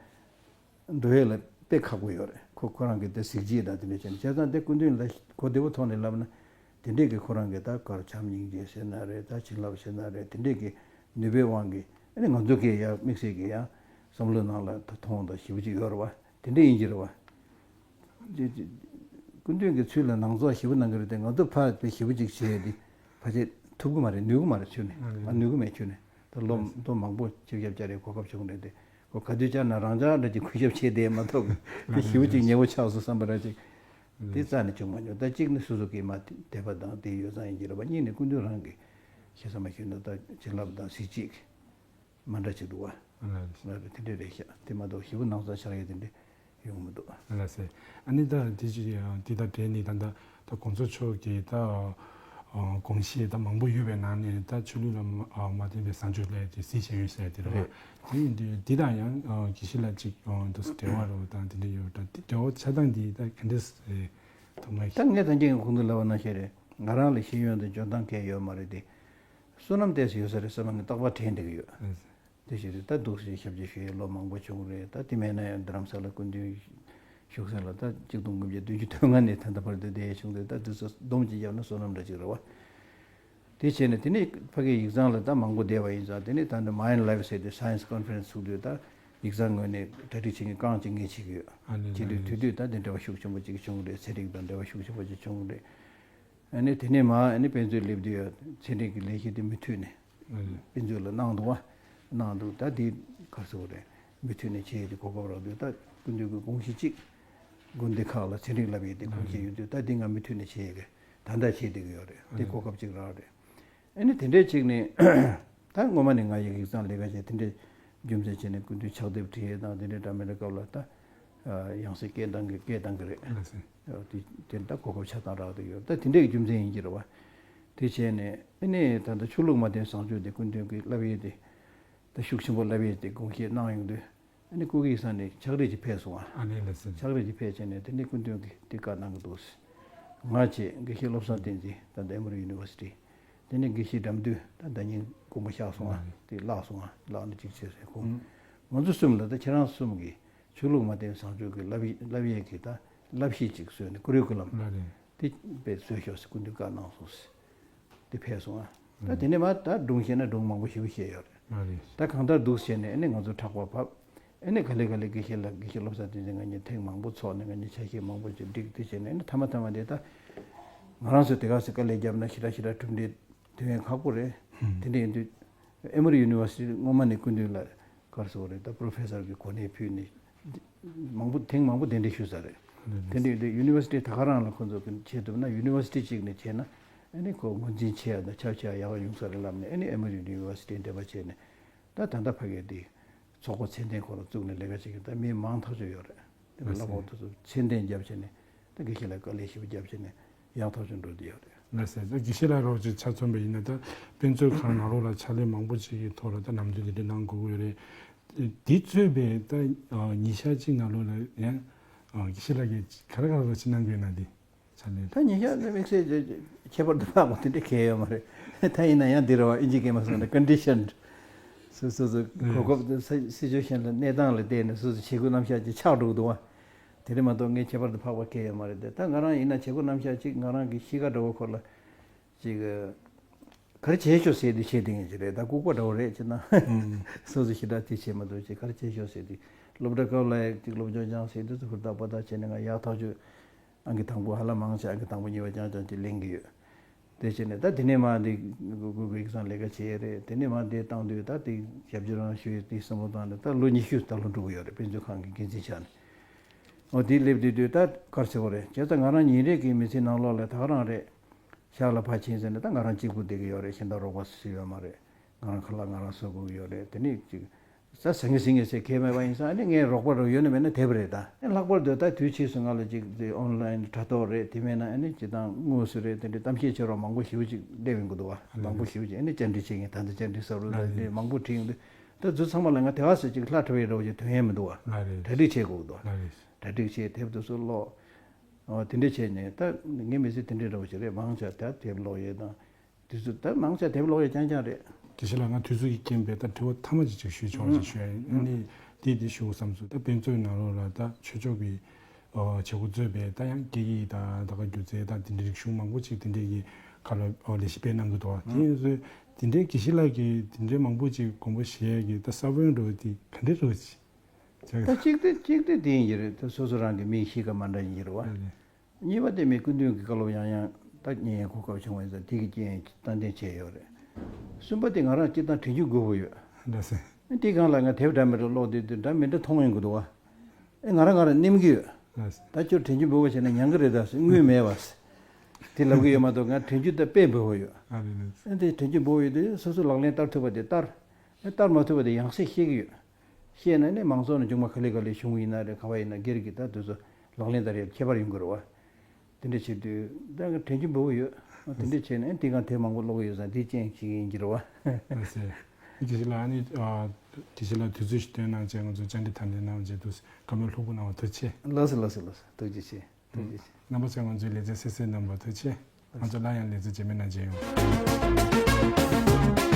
འགྲོ་ཡས་ལ་དཔེ་ཁག་པོ་ཡོད་རེད། ཁོ་ཁོ་རང་གི་དེ་གཟི་བརྗིད་དང་དེ་འདྲ་བྱས་ནས་བྱས་ཙང་དེ་སྐུ་མདུན་ལ་གོ་བདེ་པོ་ཐོག་ནས་ལབ་ན་དེ་འདྲས་ཀྱི་ཁོ་རང་གི་ད་གར་བྱམས་སྙིང་རྗེ་ཟེར་ན་རེད། ད་བྱིན་རླབས་ཟེར་ན་རེད། དེ་འདྲས་ཀྱི་ནུས་པའི་དབང་གིས་ཨ་ནི་ང་ཚོ་གི་ཡང་དམིགས་བསལ་གྱི་ཡང་བསམ་བློའི་ནང་ལ་ད་མཐོང་དང་ཞེ་པོ་ཅིག་ཡོད་རེད་བ། དེ་འདྲས་ཡིན་གྱི་རེད་བ། དེ་དེ་སྐུ་མདུན་གྱི་ཚུལ་ལ་ནང་ཚོགས་ཞེ་པོ་གནང་གི་རེད་དེ་ང་ཚོ་ཕར་དཔེ་ཞེ་པོ་ཅིག་བྱས་ཏེ་ཕལ་ཆེར་ཐུབ་ཀྱི་མ་རེད། ནུས་ཀྱི་མ་རེད་ཚུལ་ནས་ང་ནུས་ཀྱི་མེད་ཚུལ་ནས། ད་ལོ་ལོ་མང་པོ་ཆིབས་ཞབས་བཅར་ཡས་གོ་སྐབས་བྱུང་རེད་དེ། ཁོ་ག་དུས་བཅར་ན་རང་འཇགས་འདྲ་ཅིག་གུས་ཞབས་བྱས་བསྡད་མ་གཏོགས་དེ་ཞེ་པོ་ཅིག་ཉེ་བོ་ཆགས་སོང་བསམ་པ་འདྲ་ཅིག་དེ་རྩ་ནས་བྱུང་མ་མྱོང་། ད་གཅིག་ནི་སོ་སོ་གི་མ་དད་པ་དང་དེ་ཡོད་ཙང་ཡིན་གྱི་རེད་པ། གཉིས་ནི་སྐུ་མདུན་རང་གི་ཞེ་ས་མ་ཞུས་ན་ད་བྱིན་རླབས་དང་གཟི་བརྗིད་མ་འདྲ་ཅིག་འདུག་བ། ལགས་རེད། དེ་འདྲ་རེད་ཤག། དེ་མ་གཏོགས་ཞེ་པོ་ནང་ཚ་ཆགས་ཡས་དེ་འདྲ་ཡོང་མི་འདུག། ལགས་སེ། ཨ་ནི་ད་དེ་ཅི་དེ་ད་དེ་ནི་ད་ད་ད་གོང་ས་མཆོག་གི་ད་དགོངས་གཞི་ད་མང་པོ་ཡོད་པའི་ནང་ནས་ད་ཆོས་ལུགས་ལ་མ་བརྟེན་པའི་བཟང་སྤྱོད་ལས་དེ་གཟི་བྱེད་ཡོད་ཟེར་དེ་རེད་བ། རེད། དེ་ཡིན་དུས་འདི་དང་ཡང་དགེ་བཤེས་ལགས་ཅིག་འདུག་འབྲེལ་བ་རོགས་དང་དེ་འདྲ་ཡོད་ད། དེ་འབྲེལ་བ་ཆགས་སྟངས་འདི་ད་ག་འདྲ་ཐུག་མ་ད་ངས་ད་གིན་གོང་དུ་ལབ་པ་ནང་བཞིན་རེད། ང་རང་ལ་ཤེས་ཡོན་དང་འཇོན་ཐང་གང་ཡང་ཡོད་མ་རེད་དེ། བསོད་ནམས་ཏོག་ཙམ་ཡོད་ས་རེད་བསམ་པ་ངས་རྟག་པར་དྲན་བསྡད་ཀྱི་ཡོད། དེ་བཞིན་རེད། ད་འདུག་སེ་ཞབས་ཕྱི་ཞུ་ཡས་ལོ་མང་པོ་བྱུང་རེད། ད་དེ་མིན་ན་ཡང་རྡ་རམ་ས་ལ་སྐུ་མདུན་བཞུགས་ས་ལ་ད་གཅིག་སྟོང་དགུ་བརྒྱ་བདུན་ཅུ་དོན་ལྔ་ནས་ད་ལྟ་བར་དུ་བསྡད་ཡས་བྱུང་རེད། ད་འདི་ཚོ་བསྡོམས་ཅིག་བརྒྱབ་ན་བསོད་ནམས་འདྲ་ཅིག་རེད་བ། དེ་བྱས་ནས་དེ་ནས་ཕ་གིའི་ཡིག་ཚང་ལ་ད་མང་པོ་བསྡད་པ་ཡིན་ཙང་། དེ་ནས་ད་འདི་མའི་ལའིབ་ཟེར་དུས་སའེན་སི་ཀོན་ཕ་རེན་སི་ཚུགས་དུས་ད་ཡིག་ཚང་ངོས་ནས་གྲ་སྒྲིག་བྱེད་མཁན་རྐང་གཅིག་ངས་བྱེད་ཀྱི་ཡོད། ཨ་ནི་བྱེད་དུས་དུས་དུས་ད་འདི་འབྲེལ་བ་ཤུགས་ཆེན་པོ་ཅིག་བྱུང་རེད། ཚན་རིག་དང་འབྲེལ་བ་ཤུགས་ཆེན་པོ་ཅིག་བྱུང་རེད། ཨ་ནི་དེ་ནས་མར་ཨ་ནི་དཔེ་མཛོད་སླེབས་དུས་ཚན་རིག་གི་ལས་གཞི་དེ་མུ་མཐུད་ནས་ཨ་ནི་དཔེ་མཛོད་ལ་གནང་འདུག་བ། གནང་འདུག། ད་དེ་ག་རེ་ཟེར་དགོས་རེད། མུ་མཐུད་ནས་བྱེད་ཡས་ཀྱི་གོ་སྐབས་རག་དུས་ད་སྐུ་མདུན་གྱི་དགོངས་གཞི་གཅིག་ དགོན་སྡེ་ཁག་ལ་ཚན་རིག་བསླབ་ཡས་དེ་གོ་སྐབས་ཡོད་དུས་ད་འདི་ང་མུ་མཐུད་ནས་བྱེད་ཡས་ཀྱི་ད་ལྟ་བྱེད་བསྡད་ཀྱི་ཡོད་རེད། དེ་གོ་སྐབས་གཅིག་རག་རེད། ཨ་ནི་དེ་འདྲས་གཅིག་ནས་ད་སྔོན་མ་ནས་ང་ཡི་ཡིག་ཚང་ལས་ཀ་བྱས་དེ་འདྲས་རྒྱུ་མཚན་བྱས་ནས་སྐུ་མདུན་ཕྱག་དེབ་བྲིས་ཡས་དང་དེ་འདྲས་འདྲ་མི་འདྲ་སྐབས་ལ་ད་ཡང་སེ་སྐད་བཏང་གི་སྐད་བཏང་གི་རེད། དེ་དེ་ད་གོ་སྐབས་ཆ་ཚང་རག་བསྡད་ཡོད། ད་དེ་འདྲས་ཀྱི་རྒྱུ་མཚན་ཡིན་གྱི་རེད་བ། དེ་བྱས་ནས་ཨ་ནི་ད་ལྟ་ཆོས་ལུགས་མ་བསྟེན་བཟང་སྤྱོད་དེ་སྐུ་མདུན་གྱི་བསླབ་ཡས་དེ་ད་ཤུགས་ཆེན་པོ་བསླབ་ཡས་དེ་དགོངས་བཞེས་གནང་ཡོང་དུས། ཨ་ནི་སྐུ་སྒེར་ས་ནས་ཕྱག་བྲིས་ཅིག་ཕེབས་སོང་ཨ། ཨ་ནི་ལགས་སོ། ཕྱག་བྲིས་ཅིག་ཕེབས་བྱས་ནས་དེ་ནས་སྐུ་མདུན་གྱིས་དེ་བཀའ་གནང་གི་འདུག་ང་བྱས་དགེ་བཤེས་བློ་བཟང་བསྟན་འཛིན་ད་ལྟ་Emory University། དེ་ནས་དགེ་བཤེས་དགྲ་འདུལ་ད་ལྟ་ཉིན་དགོང་མོ་གཤེགས་སོང་ཨ། དེ་བརླག་སོང་ཨ། བརླག་ནས་ཅིག་བྱས་ཟེར་ཁོང་། ང་ཚོ་གསུམ་ལ་ད་ཁྱེད་རང་གསུམ་གྱིས་ཆོས་ལུགས་མ་བསྟེན་བཟང་སྤྱོད་ཀྱི་བསླབ་བསླབ་ཡས་ཀྱི་ད་བསླབ་གཞི་ཅིག་བཟོས་ནས་ཀུ་རི་ཀུ་ལམ་དེ་དཔེ་བཟོས་ཤོག་ཟེར་སྐུ་མདུན་བཀའ་གནང་སོང་ཟེར། དེ་ཕེབས་སོང་ཨ། ད་དེ་ནས་མ་ད་སྒྲུང་བཤད་ན་སྒྲུང་མང་པོ་ཞེ་པོ་བཤད་ཡོད་རེད། ད་གང་ལྟར་འདུག་བྱས་ནས་ཨ་ནི་ང་ཚོ་ཕྲག་པ་བབས། ཨ་ནི་ག་ལེ་ག་ལེ་དགེ་བཤེས་ལགས་དགེ་བཤེས་བློ་བཟང་བསྟན་འཛིན་ང་གཉིས་ཐེངས་མང་པོ་ཚོགས་ནས་ང་གཉིས་ཆ་ཤས་མང་པོ་ཅིག་བསྒྲིགས་དེ་བྱས་ནས་ཨ་ནི་མཐའ་མ་མཐའ་མ་དེ་ད་ང་རང་ཚོ་དེ་ག་ཚོད་དཀའ་ལས་བརྒྱབ་ན་ཞེ་དྲག་ཞེ་དྲག་གྲུབ་འབྲས་ཐོན་ཡས་ཁག་པོ་རེད། དེ་འདྲ་ཡིན་དུས་Emory University སྔོན་མ་ནས་སྐུ་མདུན་ལ་ག་རེ་ཟེར་དགོས་རེད། ད་Professor གི་གོ་གནས་ཕུལ་ནས་མང་པོ་ཐེངས་མང་པོ་གདན་འདྲེན་ཞུས་ཚར་རེད། དེ་འདྲ་ཡིན་དུས་University ད་ག་རང་ལ་ཁོང་ཚོ་གི་བྱེད་ཐུབ་ན་University གཅིག་ནས་བྱས་ན་ཨ་ནི་ཁོ་ངོས་འཛིན་བྱེད་ཡ་དང་ཁྱབ་བྱེད་ཡ་ཡག་ཡོང་ས་རེད་ལབ་ནས་ཨ་ནི་Emory University འདེམས་པ་བྱས་ནས་ད་ད་ལྟ་ཕ་གིའི་དེ་ཚོགས་པ་ཚད་ལྡན་ཁོ་རང་བཙུགས་ནས་ལས་ཀ་བྱེད་ཀྱི་ད་མི་མང་ཐག་ཆོད་ཡོད་རེད། དེ་ལ་ལྷག་པར་དུ་ཚད་ལྡན་རྒྱབ་བྱས་ནས་ད་དགེ་བཤེས་ལ་དཀའ་ལས་ཞེ་པོ་རྒྱབ་བྱས་ནས་ཡག་ཐག་ཆོད་འགྲོ་བསྡད་ཡོད་རེད། ལགས་སོ། ད་དགེ་བཤེས་ལགས་རོགས་ཅིག་ཆ་མཚོན་པ་ཡིན་ན་ད་དཔེ་མཛོད་ཁང་ནང་ལོགས་ལ་ཕྱག་ལས་མང་པོ་ཅིག་གི་ཐོག་ལ་ད་ནམ་རྒྱུན་དེ་འདྲ་གནང་དགོས་ཀྱི་ཡོད་རེད། འདི་གཙོས་པའི་ད་ཉིན་ཞག་གཅིག་ནང་ལོགས་ལ་ཡང་དགེ་བཤེས་ལགས་ཀྱིས་ག་རེ་ག་རེ་ཅིག་གནང་གི་ཡོད་ན་འདི་ཕྱག་ལས། ད་ཉིན་ཞག་ནི་དམིགས་བསལ་ཁྱད་པར་དུ་འཕགས་པ་དེ་འདྲ་གང་ཡང་ཡོད་མ་རེད། ད་ཡིན་ན་ཡང་འདི་རེད་བ། ཨིན་ཇི་སྐད་མ་སོང་ན་condition། སོ་སོ་སོ་གོ་སྐབས་སི་ཅུ་ཨེ་ཤན་ལ་གནས་སྟངས་ལ་བལྟས་ནས་སོ་སོ་བྱེད་སྒོ་རྣམ་གཞག་ཅིག་ཆགས་འགྲོ་གི་འདུག་བ། དེ་རེད་མ་གཏོགས་ངས་ཁྱད་པར་དུ་འཕགས་པ་གང་ཡང་ཡོད་མ་རེད་དེ། ད་ང་རང་ཡིན་ན་བྱེད་སྒོ་རྣམ་གཞག་ཅིག་ང་རང་གི་གཤིས་ཀ་འདྲ་བོ་ཁོ་ལ་ཅིག་ག་རེ་བྱེད་ཆོག་ཟེར་དུས་བྱེད་དེ་ངས་ཅི་རེད། ད་ལྐུགས་པ་འདྲ་བོ་རེད་ཅེ་ན། སོ་སོ་ཞེ་དྲག་དེ་བྱེད་མ་ཐུབ་ཅིག་ག་རེ་བྱེད་ཆོག་ཟེར་དུས་སློབ་གྲྭ་སྐབས་ལ་ཅིག་སློབ་སྦྱོང་སྦྱང་ཟེར་དུས་ཚོ་ཧུར་ཐག་པ་ཐག་བྱས་ནས་ང་ཡག་ཐག་ཆོད། ཨང་ཀི་དང་པོ་ཧ་ལམ་མང་ཆེ་ཨང་ཀི་དང་པོ་གཉིས་པ་རྐྱང་རྐྱང་ཅིག་ལེན་གྱི་ཡོད། དེ་བྱས་ནས་ད་དེ་ནས་མར་འདི་གུ་གུ་གུ་ཡིག་ཚང་ལས་ཀ་བྱས་རེད། དེ་ནས་མར་འདི་བཏང་དུས་ད་དེ་ཞབས་ཕྱི་རང་ཞུས་དེ་བསམ་བློ་བཏང་ནས་ད་ལོ་ཉི་ཤུ་ད་ལོ་འགྲོ་གི་ཡོད་རེད། དཔེ་མཛོད་ཁང་གི་འགན་འཛིན་ཆགས་ནས། འོ་དེ་སླེབས་དུས་དུས་ད་ག་རེ་ཟེར་དགོས་རེད། བྱས་ཙང་ང་རང་ཉིན་རེ་གི་མི་ཚེའི་ནང་ལོགས་ལ་ད་ག་རང་རེད། ཤག་ལ་ཕར་ཕྱིན་ཟེར་ནས་ད་ང་རང་གཅིག་པུ་བསྡད་ཀྱི་ཡོད་རེད། གཞན་དག་རོགས་པ་སུ་ཡོད་མ་རེད། ང་རང་ཁ་ལག་ང་རང་བཟོ་དགོས་ཀྱི་ཡོད་རེད། དེ་ནས་ཅིག་ས་ཟང་ངེ་ཟིང་ངེ་ཟེར་གང་ཡང་མེད་པ་ཡིན་ཙང་ཨ་ནི་ངའི་རོགས་པ་རུ་ཡོད་ན་མེད་ན་དེབ་རེད་ད། ཨ་ལྷག་པར་དུ་ད་དུས་ཕྱིས་སུ་ང་ལ་ཅིག་དེ་ཨོན་ལའིན་དྲ་ཐོག་རེད། དེ་མེད་ན་ཨ་ནི་སྤྱིར་བཏང་དངོས་སུ་རེད། དེ་འདྲའི་གཏམ་བཤད་བྱེད་རོགས་མང་པོ་ཞེ་པོ་ཅིག་སླེབས་ཡོང་གི་འདུག་བ། མང་པོ་ཞེ་པོ་ཅིག་ཨ་ནི་བཅར་འདྲི་བྱེད་མཁན་ད་ལྟ་བཅར་འདྲི་ཟེར་རོ་ད་དེ་མང་པོ་བྲིས་ཡོང་དུས་ད་དུས་ཚང་མ་ལ་ང་དེ་ག་ཟེར་ཅིག་ལྷ་བྲིས་པའི་འདྲ་བོ་ཅིག་དོན་ཡོད་མི་འདུག་བ། གྲ་སྒྲིག་བྱེད་དགོས་འདུག་བ། གྲ་སྒྲིག་བྱེད་དེབ་དེ་ཚོ་ཀློག་འོ་དེ་འདྲ་བྱས་ནས་ད་ངའི་མི་ཚེ་དེ་འདྲའི་འདྲ་བོ་ཞིག་རེད། མང་ཆེ་བ་ད་དེབ་ཀློག་ཡས་དང་། དུས་ཚོད་ད་མང་ཆེ་བ་དེབ་ཀློག་ཡས་རྐྱང་རྐྱང་རེད། དགེ་བཤེས་ལགས་ང་དུས་ཚོད་ཀྱི་རྐྱེན་པས་ད་དྲི་བ་མཐའ་མ་ཅིག་ཅིག་ཞུས་ཆོག་ཅིག་ཞུ་ཡ་ཡིན། ཨ་ནི་དེ་དེ་ཞུ་བསམ་སོང་། ད་དཔེ་མཛོད་ནང་ལོགས་ལ་ད་ཆོས་ཕྱོགས་ཀྱི་བྱེད་སྒོ་གཙོས་པའི་ད་ཡང་སྐད་ཡིག་དང་ད་ག་སྒྱུ་རྩལ་དང་དེ་འདྲའི་རིག་གཞུང་མང་པོ་ཅིག་དེ་འདྲའི་གི་ཁ་ལ་ལས་གཞི་སྤེལ་གནང་གི་འདུག་བ། དེ་ཡིན་ཙང་དེ་འདྲའི་དགེ་བཤེས་ལགས་ཀྱིས་དེ་འདྲའི་མང་པོ་ཅིག་དགོངས་པ་བཞེས་ཡ་གི་ད་ས་བོན་འདྲ་བོ་དེ་ག་འདྲ་རེད་ཅིག་ད་གཅིག་དེ་གཅིག་དེ་དེ་ཡིན་གྱི་རེད། ད་སོ་སོ་རང་གི་མིའི་གཤིས་ཀ་མ་འདྲ་ཡིན་གྱི་རེད་བ། གཉིས་པ་དེ་མི་སྐུ་མདུན་གྱི་བཀའ་སློབ་ཡང་ཡང་ད་ཉན་ཡས་གོ་སྐབས་བྱུང་བ་ཡིན་ཙང་དེ་གི་རྐྱེན་སྟངས་འཛིན་བྱས་ཡོད་རེད། གསུམ་པ་དེ་ང་རང་སྤྱིར་བཏང་དྲན་རྒྱུ་དགོས་པོ་ཡོད། ལགས་སེ། དེའི་སྒང་ལ་ང་དེབ་འདྲ་མི་འདྲ་ཀློག་དུས་དུས་འདྲ་མི་འདྲ་མཐོང་ཡོང་གི་འདུག་བ། ཨེ་ང་རང་ང་རང་ནེམ་གི་ཡོད། ལགས་སེ། ད་ཁྱོད་དྲན་རྒྱུ་འབོལ་བོ་བྱས་ན་ཉན་གི་རེད་ད་ཟེར་དངུལ་མེད་བ་ཟེར། དེ་ལབ་གི་ཡོད་མ་གཏོགས་ང་དྲན་རྒྱུ་ད་དཔེ་འབོལ་བོ་ཡོད། ཨ་རེད་རེད། ཨེ་དེ་དྲན་རྒྱུ་འབོལ་བོ་ཡོད་དུས་སོ་སོ་ལག་ལེན་བསྟར་ཐུབ་པ་དེ་བསྟར། ཨེ་བསྟར་མ་ཐུབ་པ་དེ་ཡང་སེ་ཤེས་གི་ཡོད། ཤེས་ན་ནི་མང་ཚོགས་ནས་ཅུང་མ་ག་ལེ་ག་ལེ་བྱུང་ཡིན་ན་རེད། ག་བ་ཡིན་ན་སྒེར་གྱི་ད་དུས་ཚོད་ལག་ལེན་ད་རེད་ཁྱད་པར་ཡོང་གི་རེད་བ། དེ་འདྲ་བྱེད་དུས་ད་དྲན་རྒྱུ་འབོལ་བོ་ཡོད། དེ་འདྲ་བྱས་ནས་དེ་གང་དེ་མང་པོ་ཀློག་གི་ཡོད་ཙང་དེ་རྐྱེན་ཞིག་ཡིན་གྱི་རེད་བ། ལགས་སེ། དགེ་བཤེས་ལགས་ཨ་ནི་དགེ་བཤེས་ལགས་དུས་ཚོད་ཞིག་བཏོན་གནང་བྱས་ང་ཚོ་བཅར་འདྲི་དམ་འཛིན་གནང་བྱས་འདུག་བཀའ་མོལ་ལྷུག་པོ་གནང་བ་ཐུགས་རྗེ་ཆེ། ལགས་སེ་ལགས་སེ་ལགས་སེ་ཐུགས་རྗེ་ཆེ། ཐུགས་རྗེ་ཆེ། རྣམ་པ་ཚོས་ང་ཚོའི་ལེ་ཚན་གསན་གཟིགས་གནང་བར་ཐུགས་རྗེ་ཆེ། ང་ཚོ་སླར་ཡང་ལེ་ཚན་རྗེས་མའི་ནང་མཇལ་ཡོང་།